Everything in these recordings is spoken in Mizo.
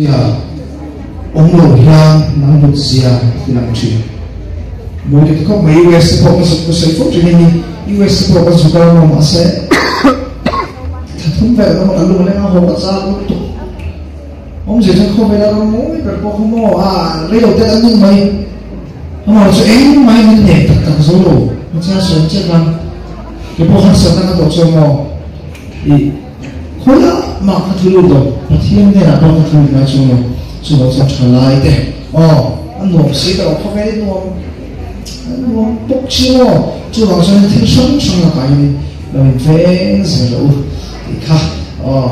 Zia awm lo hian nang hlut zia ti lang thin. Mawi ka ti khawp mai, US te pawh ka zuk ka sawi fo thin a ni, US te pawh ka zuk a maw mahse thla thum vel ka maw ka lung leng a haw ka chak lutuk. Awmzia chuan khawvel a rawn mawi ber pawh kha maw a rei lo te an nung mai. Amaherawhchu chu engmah hi min hneh tak tak zo lo, hmachhia sawi chiah khan kei pawh harsatna ka tawh chuan maw ih. Khawiah mah ka thu lut lo, Pathian hnenah pawh ka thu lut ngai chuang lo, chuvang chuan tha lai te aw a nuam si ka lo khawvel i nuam a nuam bawk si maw, chuvang chuan thil hrang hrang lakah hian lo in veng zel rawh u tih kha aw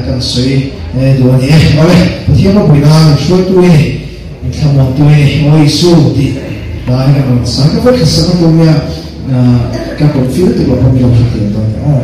kan sawi duh a ni e. Awle Pathian ropui nan min hruaitu i ni, min thlamuantu i ni, aw Isu tih hla hi kan rawn sa ka vek sak a tum nia ka confi lutuk lo pawh mi lo hrethiam dawn nia aw.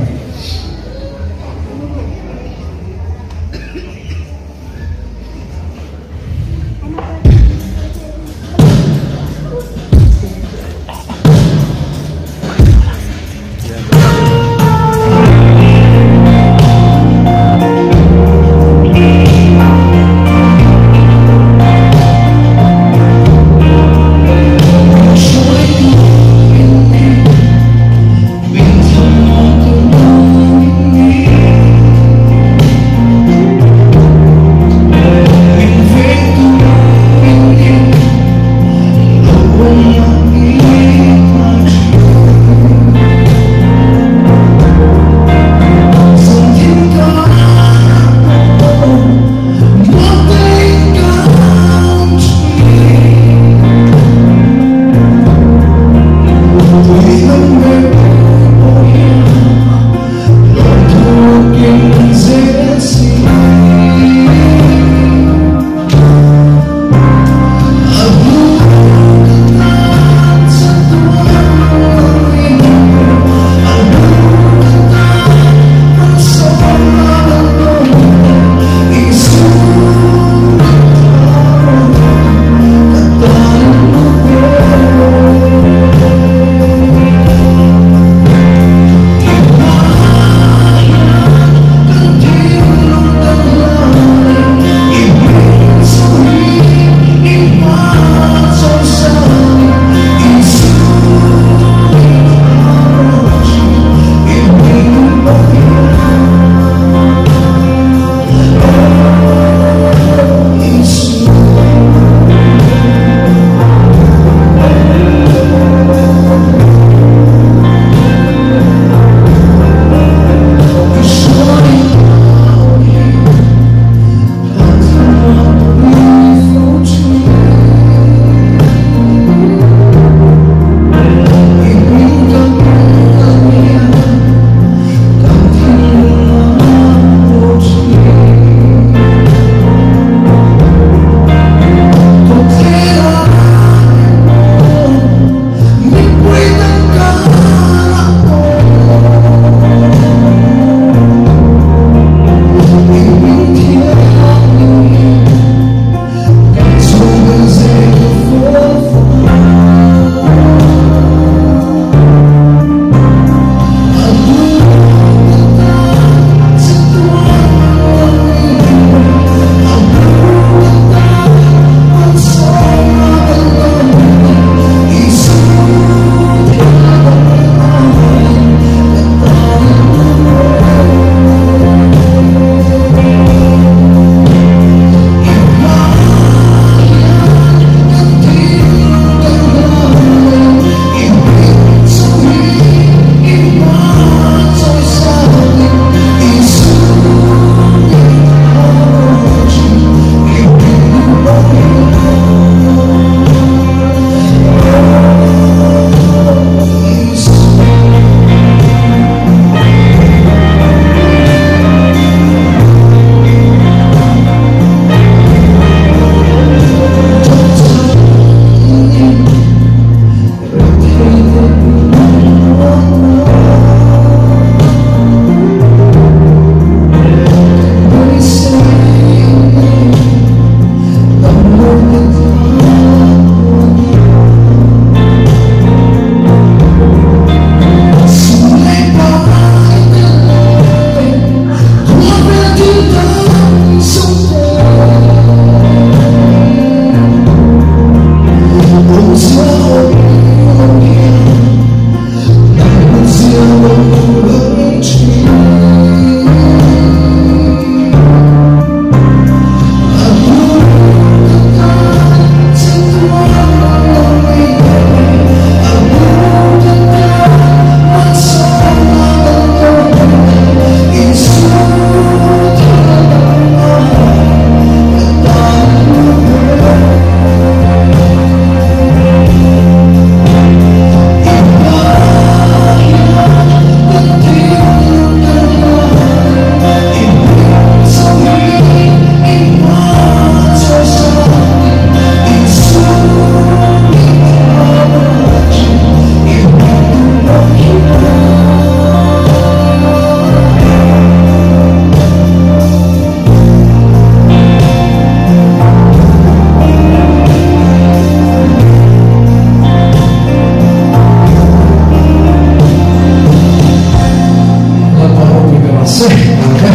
che.